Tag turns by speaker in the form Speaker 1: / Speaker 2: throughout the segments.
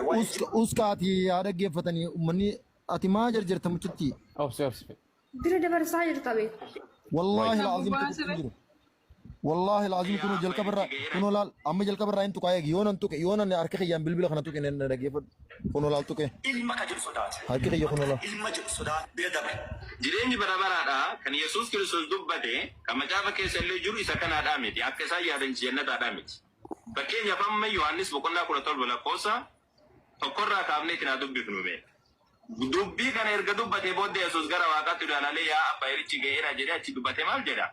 Speaker 1: Waa'ee
Speaker 2: Uskaati haa dhaggeeffatanii uummanni ati maa jarjarta mucatti?
Speaker 3: Obsi obsi.
Speaker 4: Bira dabarsaa jirta bee.
Speaker 2: Wallaahi
Speaker 5: Abu
Speaker 2: alaaziim
Speaker 5: Muwaaz
Speaker 2: tuqutti hin jiru. Wallaahi alaaziim kunoo jalqaba irraa kunoo laal amma jalqaba irraa hin tuqaa eegi yoo nan tuqe yoo nan harka kiyyaan bilbila kana tuqe nan dhaggeeffadhu kunoo laal tuqe
Speaker 1: Ilma ka jedhu sodaate.
Speaker 2: harki kiyya kunoo laal.
Speaker 1: Ilma jedhu sodaate bira dabre.
Speaker 6: Jireenyi bara baraadha kan Yesuus Kiristoos dubbate kan macaafa keessa illee jiru isa kanaadhaa miti. Akka isaan yaadan jannataadhaa miti. Fakkeenyaaf amma Yohaannis boqonnaa 17 lakkoofsa tokkorraa kaafnee itti naa dubbifnu mee. Dubbii kana erga dubbatee booddee Yesuus gara Waaqaatti ilaalee yaa Abbaa yerichi ga'eera jedhee achi dubbatee maal jedha?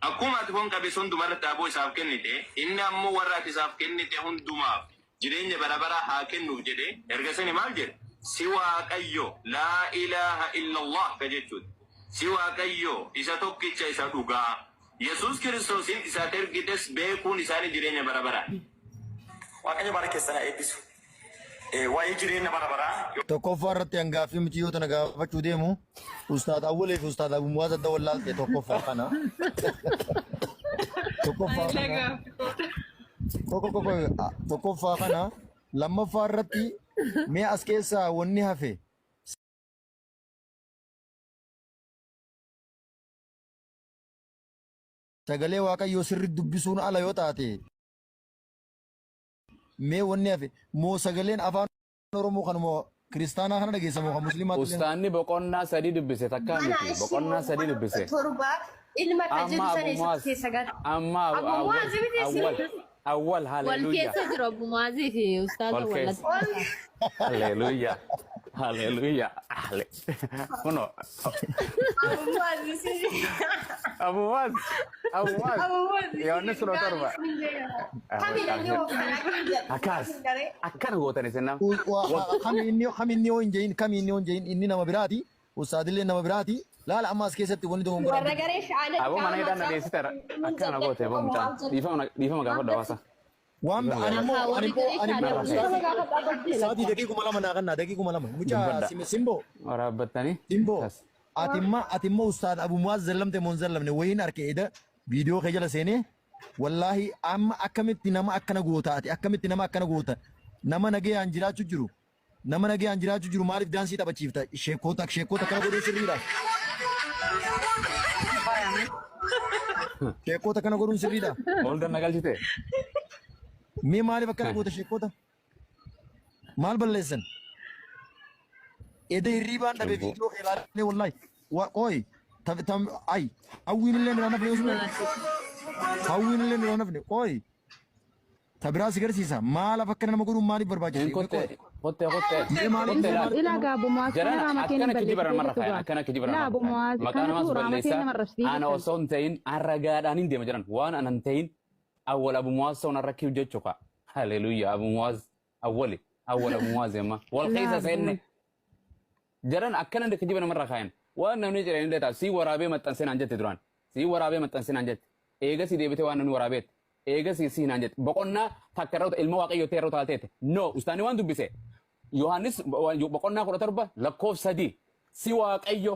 Speaker 6: Akkuma ati foon qabeessa hundumaa irratti aboo isaaf kennite, inni ammoo warra ati isaaf kennite hundumaaf jireenya bara baraa haa kennuuf jedhee erga sani maal jedhe? Si Waaqayyo laa ilaaha illallah ka jechuuti. Si Waaqayyo isa tokkicha isa dhugaa. Yesuus Kiristoosiin isa ati ergites beekuun isaanii jireenya bara baraati.
Speaker 1: Waaqayyo bara keessan haa eebbisu. Waa'ee jireenya bara baraa.
Speaker 2: Tokkoffaa irratti an gaaffii mucayyoo tana gaafachuu deemu Ustaad Awwalee fi Ustaad Abu Muwaaz adda wallaalte tokkoffaa kana. Tokkoffaa
Speaker 5: Anillee
Speaker 2: kana.
Speaker 5: gaaffii koota.
Speaker 2: Tokko tokko tokkoffaa kana lammaffaa irratti mee as keessaa wanni hafe sagalee Waaqayyoo sirri dubbisuun ala yoo taate mee wanni hafe moo sagaleen afaan Oromoo kanuma kiristaanaa kana dhageessa moo kan musliimaatti illee?
Speaker 3: Ustaanni boqonnaa sadii dubbise takkaa
Speaker 4: Mana
Speaker 3: miti
Speaker 4: ishii
Speaker 3: boqonnaa sadii dubbise.
Speaker 4: torba ilma ka
Speaker 3: Amma
Speaker 4: jedhu
Speaker 3: Abu
Speaker 4: sana eessatti
Speaker 3: Muaz
Speaker 4: keessa gala.
Speaker 3: amma
Speaker 4: Abu
Speaker 3: awwal
Speaker 4: Muaz miti
Speaker 3: awwal
Speaker 4: isin.
Speaker 3: awwal
Speaker 7: Wal
Speaker 3: haleluuyaa
Speaker 7: keessa jiru Abu Muazii fi Ustaaza
Speaker 3: wal keessa
Speaker 7: wallatti.
Speaker 4: Ol
Speaker 3: haleluuyaa haleluuyaa hale kunoo
Speaker 4: Abu Muaz isin.
Speaker 3: Abu Muaz Abu Muaz
Speaker 4: Abu Muaz isin
Speaker 3: Yohaannis kudha
Speaker 4: gaali
Speaker 3: torba
Speaker 4: isin jedha. Kami namni hoogganaa
Speaker 3: akkas akkana gootan isin nama
Speaker 2: Kami inni kami inni yoo hin jedhin kami inni yoo hin jedhin inni nama biraati ustaadillee nama biraati laala amma as keessatti wanni dogongoraan
Speaker 4: Warra garee sha'aana
Speaker 3: Aboo mana hidhaan na dheessite akkana goote aboo mucaan dhiifama dhiifama gaafadhu hawaasa.
Speaker 2: Waan ani immoo
Speaker 7: Haa
Speaker 2: ani
Speaker 7: warri
Speaker 2: immoo
Speaker 7: garee
Speaker 2: ani immoo
Speaker 7: sha'aana
Speaker 3: Narra
Speaker 7: dhiifama gaafadhu
Speaker 2: sa'aatii daqiiquma lama naa kannaa daqiiquma lama mucaa
Speaker 3: Dubbadha.
Speaker 2: simboo
Speaker 3: Waraabbattanii.
Speaker 2: simboo
Speaker 3: Akkas.
Speaker 2: ati immoo ati immoo ustaad Abu Muaz zallamte moo hin zallamne wayiin arke eda viidiyoo kee jala seenee wallaahi amma akkamitti nama akkana goota ati akkamitti nama akkana goota nama nagayaan jiraachuu jiru nama nagayaan jiraachuu jiru maaliif daansii taphachiifta sheekkoota sheekkoota akkana godhuun sirriidha sheekkoota akkana godhuun sirriidha
Speaker 3: Ol danna galchite.
Speaker 2: mee maaliif akkana goota sheekkoota maal balleessan eda hirriibaan dhabe
Speaker 3: Cubbuu.
Speaker 2: viidiyoo kee ilaalee wallaahi wa qoy tam tam ay hawwiin illee nirraa nafne osuma hawwiin illee nirraa nafne qoy ta biraa si garsiisa maalaaf akkana nama godhuun maaliif barbaachise
Speaker 3: Hin
Speaker 2: mee qoy
Speaker 3: kottee kottee kottee
Speaker 2: mee maaliif
Speaker 3: kottee
Speaker 2: mee
Speaker 3: laal.
Speaker 2: maaliif
Speaker 8: Ilaa gaa Abu Muaz kana
Speaker 3: Jarana
Speaker 8: raama
Speaker 3: akkana
Speaker 8: keenya
Speaker 3: kijiba
Speaker 8: balleessitee
Speaker 3: namarra
Speaker 8: jirtu
Speaker 3: kaayan
Speaker 8: gaa.
Speaker 3: akkana kijiba
Speaker 8: Laa
Speaker 3: namarra
Speaker 8: Abu
Speaker 3: kaayan.
Speaker 8: Muaz
Speaker 3: Maqaa
Speaker 8: kanatu
Speaker 3: namaas
Speaker 8: raama keenya
Speaker 3: balleessaa
Speaker 8: marrabsitii
Speaker 3: ana
Speaker 8: jirtan.
Speaker 3: osoo hin ta'in an ragaadhaan hin deema jiran waan ana hin ta'in awwal Abu Muaz ta'uun arra kiif jechuu kaa. Haleluuyaa Abu Muaz awwali awwal Abu Muaz amma wal
Speaker 8: Laa
Speaker 3: keessa
Speaker 8: Abu
Speaker 3: seenne
Speaker 8: Muaz.
Speaker 3: jaran akkana kijiba namarra kaayan waan namni jedhan illee ta'a sii waraabee maxxansee naan jette duraan sii waraabee maxxansee naan jette eegasii deebitee waan namni waraabeette eegasii sii naan jette boqonnaa takka irra ilma waaqayyoo ta'e irra utaalteette no ustaanni waan dubbise Yohaannis boqonnaa 17 lakkoofsa 3 si waaqayyo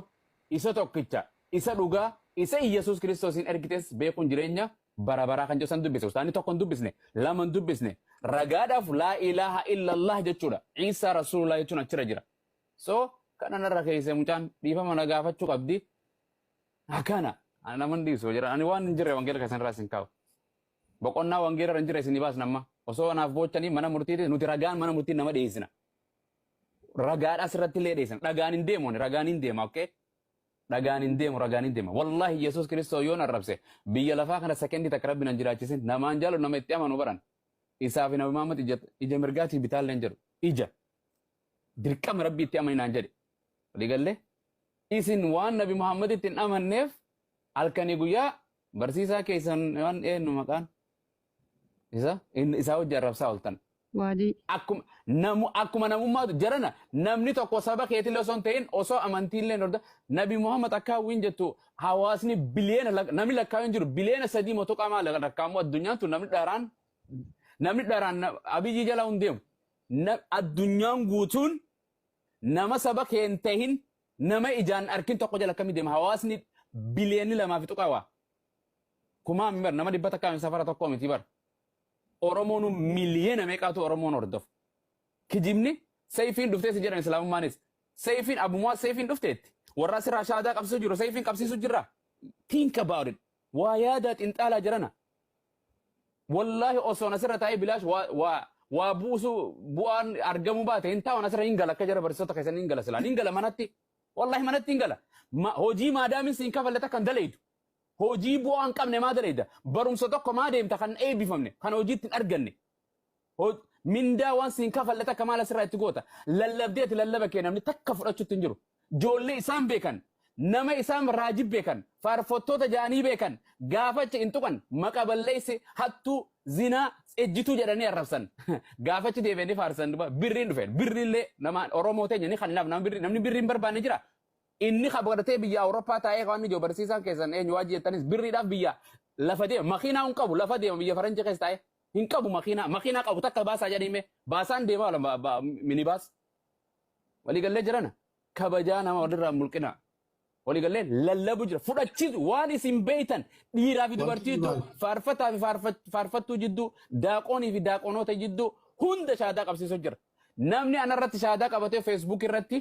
Speaker 3: isa tokkicha isa dhugaa isa Iyyasuus Kiristoosiin ergites beekuun jireenya bara baraa kan jedhu san dubbise ustaanni tokko hin dubbisne lama hin dubbisne ragaadhaaf laa ilaaha illallah jechuudha Iisaa rasuulullah jechuun achirra jira so kana narra keessa mucaan dhiifama na gaafachuu qabdi akkana ana naman dhiisu jira ani waan hin jirre wangeela keessan irraa isin kaa'u boqonnaa wangeela irra hin jirre isin baasna amma osoo anaaf boochanii mana murtiiti nuti ragaan mana murtii nama dhiyeessina ragaadha asirratti illee dhiyeessina dhagaan hin deemu ani ragaan hin deema okay dhagaan hin deemu ragaan hin deema wallahi yesuus kiristoos yoon arrabse biyya lafaa kana sekendii takka rabbi nan jiraachisin namaan jaalu nama itti amanu baran isaa fi nabi Muhammad ija ija mirgaatii bitaallee hin jedhu ija dirqama rabbi itti amani naan jedhe waliigallee isin waan nabi Muhammad itti hin amanneef halkanii guyyaa barsiisaa keessan waan eenyu maqaan isa inni isaa hojii arrabsaa ooltan
Speaker 8: Waadii.
Speaker 3: akkuma namu akkuma namummaatu jarana namni tokko saba keetillee osoo hin ta'in osoo amantiillee hin horda nabi Muhammad akka hawwiin jettu hawaasni biliyeena namni lakkaa'u hin jiru biliyeena sadii moto qaamaa lakkaa'amu addunyaan tun namni dharaan namni dharaan abiyyi jala hin deemu addunyaan guutuun nama saba kee hin tahin nama ijaan arkin tokko jala akkamii deema hawaasni biliyeenni lamaa fi tuqaa waa kumaa mi bar nama dhibba takkaa mi safara tokko miti bar Oromoon miliyeena meeqaatu Oromoon hordofa. Kijibni sayfiin dhuftee si jedhan islaamummaanis. Sayfiin abumaa sayfiin dhufteetti. Warra asirraa shaadaa qabsiisu jiru sayfiin qabsiisu jirra. Think about it. Waa yaadaa xinxaalaa jirana. Wallaahi osoon asirra taa'ee bilaash waa waa waa buusu bu'aan argamuu baate hin taa'uun asirra hin gala akka jara barsiisota keessan hin gala silaa hin gala manatti. Wallaahi manatti hin gala. Hojii maadaamin siin kafalle takka hin dalaydu. Hojii bu'aa hin qabne maa dalayda? Barumsa tokko maa deemta kan eebbifamne kan hojiitti hin arganne. Mindaa waan siin kafalle takka maal asirraa itti goota? Lallabdee ati lallaba kee namni takka fudhachuutti hin jiru. Ijoollee isaan beekan, nama isaan raajii beekan, faarfattoota jaanii beekan, gaafacha hin tuqan, maqa balleessi, hattuu, zinaa, ejjituu jedhanii arrabsan. Gaafachi deebi'anii faarsan duba birriin dhufe. Birriillee nama Oromoo teenya ni kan nama birrii namni birriin barbaanne jira. Inni qabatee biyya Awurooppaa taa'ee kan inni jiru barsiisaan keessan eenyu waajji jettanis birriidhaaf biyya lafa deema makiinaa hin qabu lafa deema biyya faranjii keessa taa'ee hin qabu makiinaa makiinaa qabu takka baasaa jedhime baasaan deema wala minibaas. Waliigallee jirana kabajaa nama walirraa mulqina. Waliigallee lallabu jira fudhachiisu waan isin beeytan dhiiraa fi dubartii jidduu faarfataa fi faarfattuu jidduu daaqoonii fi daaqonoota jidduu hunda shaadaa qabsiisu jira. Namni anarratti shaadaa qabatee Facebook irratti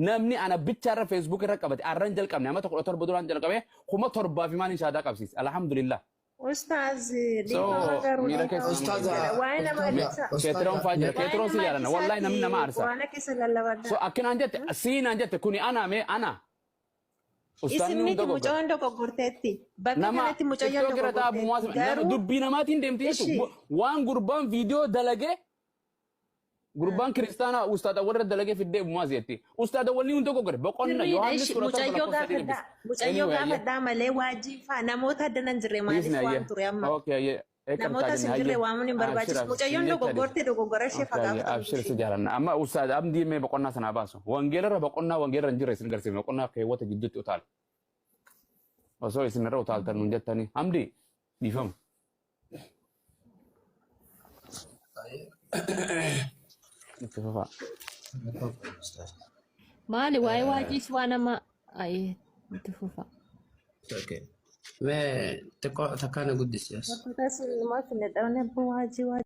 Speaker 3: namni ana bichaarra Facebook irra qabate arran jalqabne amata 17 duraan jalqabe 7,000 fi maaliin shaadaa qabsiise alhamdulillah.
Speaker 5: Ustaaz
Speaker 3: So
Speaker 5: dhiifama garuu
Speaker 3: miira
Speaker 5: dhiifama
Speaker 3: keessa
Speaker 8: Ustaaza,
Speaker 5: waa'ee nama
Speaker 8: ustaaza,
Speaker 3: Keetiroon faa jira
Speaker 8: ustaaza,
Speaker 3: keetiroon si
Speaker 5: nama
Speaker 3: jaalanna wallahi namni nama
Speaker 5: dhiisaati
Speaker 3: aarsa.
Speaker 5: quraana keessa lallabadha.
Speaker 3: So akkinaan jette siinaan jette kuni ana mee ana.
Speaker 5: Isin
Speaker 3: Ustaanni
Speaker 5: miti
Speaker 3: hunda goggora.
Speaker 5: mucayyoon dogoggorteetti. Bakka
Speaker 3: Nama
Speaker 5: kanatti mucayyoon
Speaker 3: TikTok irra taa'aa
Speaker 5: dogoggorteetti.
Speaker 3: bu'uumaa nama
Speaker 5: Garuu
Speaker 3: dubbii namaatiin deemti
Speaker 5: ishi
Speaker 3: jechuudha. Waan gurbaan viidiyoo dalagee gurbaan kiristaanaa ustaada warra dalagee fiddee bu'uumaa jetti. Ustaada walni hunda goggore boqonna
Speaker 5: sirriidha
Speaker 3: Yohaannis
Speaker 5: ishi
Speaker 3: 17
Speaker 5: mucayyoo
Speaker 3: lakkoofsa
Speaker 5: gaafadhaa.
Speaker 3: dubbisa.
Speaker 5: Mucayyoo
Speaker 3: Anyway, ayyee.
Speaker 5: gaafadhaa malee waajjii faa namoota adda nan jirre maaliif
Speaker 3: Dhiisni ayyee.
Speaker 5: waan ture amma.
Speaker 3: Okay ayyee.
Speaker 5: Namoota
Speaker 3: Eeqamtaa
Speaker 5: sin
Speaker 3: jenne
Speaker 5: jirre
Speaker 3: ayyee.
Speaker 5: waamuun hin
Speaker 3: Abshir
Speaker 5: barbaachisu.
Speaker 3: abshir
Speaker 5: Mucayyoon
Speaker 3: siin jecha
Speaker 5: dogoggorte dogoggora ishee
Speaker 3: Okay, ayyee.
Speaker 5: fagaafatamu
Speaker 3: Abshir si
Speaker 5: ishee.
Speaker 3: jaalanna. Amma ustaada abdii mee boqonnaa sanaa baasu. Wangeelarra boqonnaa wangeelarra hin jirre isin agarsiifne boqonnaa keewwata jidduutti utaala. Osoo isin irra utaaltan nuun jettanii. Hamdi dhiifama. Itti fufaa.
Speaker 7: Maali waa'ee waajiis waa nama ayee itti fufa.
Speaker 8: Okay. Mee xiqqoo takka na guddisi as.
Speaker 5: Wantoota sun immoo sinne dhabne waajjii waajjii.